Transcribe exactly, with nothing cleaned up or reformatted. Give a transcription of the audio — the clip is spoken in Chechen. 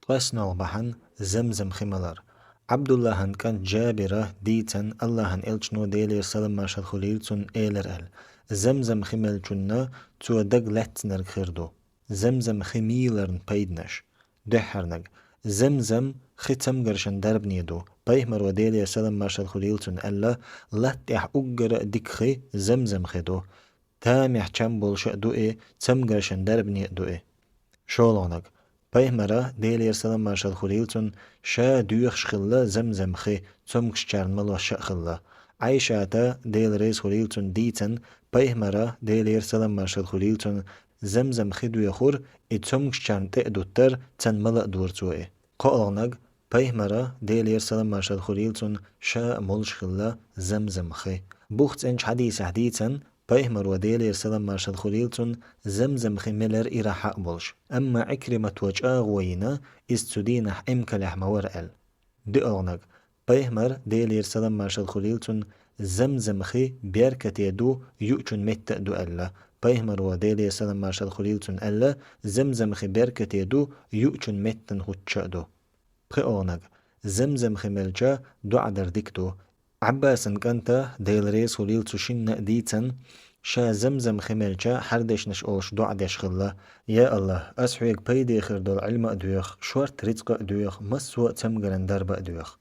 ТӀоснолгӀа бахьан — Замзам хи малар. Ӏабдуллахьан кӀант Джабира дийцан, Аллахьан элчано, Делера салам-маршал хуьлийла цунна, элира аьлла: «Замзам хи мелчунна цо даг лаьцнарг хир ду». Замзам хи мийларна пайданаш. Дуьххьарнаг. Замзам хи цамгаршан дарбане ду. Пайхамаро, Делера салам-маршал хуьлийла цунна, аьлла: «Латта тӀехь уггара а дика хи Замзам хи ду. Тамехь чам болуш а ду и, цамгаршан дарбане а ду и». ШолгӀанаг. Пайхамара, Делера салам-маршал хуьлийла цунна, ша доьхуш хилла Замзам хи, цомгушчарна малош а хилла. Ӏайшата, Дела реза хуьлийла цунна, дийцан, Пайхамара, Делера салам-маршал хуьлийла цунна, Замзам хи доьхура, и цомгушчарна тӀе а дуттара, царна мала а дора цо и. КхоалгӀанаг. Пайхамара, Делера салам-маршал хуьлийла цунна, ша а молуш хилла Замзам хи. Бух цӀеначу хьадисехь дийцан, Пайхамаро, Делера салам-маршал хуьлийла цунна, Замзам хи мелира ирахь а болуш. Амма Ӏикримато чӀагӀо йина, иза цу дийнахь Ӏамкалехь ма вара аьлла. ДоьалгӀанаг. Пайхамара, Делера салам-маршал хуьлийла цунна, Замзам хи беркате ду, юучун метта а ду аьлла. Пайхамаро, Делера салам-маршал хуьлийла цунна, аьлла: «Замзам хи беркате ду, юучун меттана хӀуттуш а ду». ПхоалгӀанаг. Замзам хи мелча доӀа дар дика ду. Ӏаббасан кӀанта, Дела реза хуьлийла цу шинна а, дийцан, ша Замзам хи мелча хӀара дешнаш олуш доӀа деш хилла: «Я АллахӀ, ас хьоьга пайде хир долу Ӏилма а доьху, шорта рицкъа а доьху, массо а цамгаран дарба а доьху».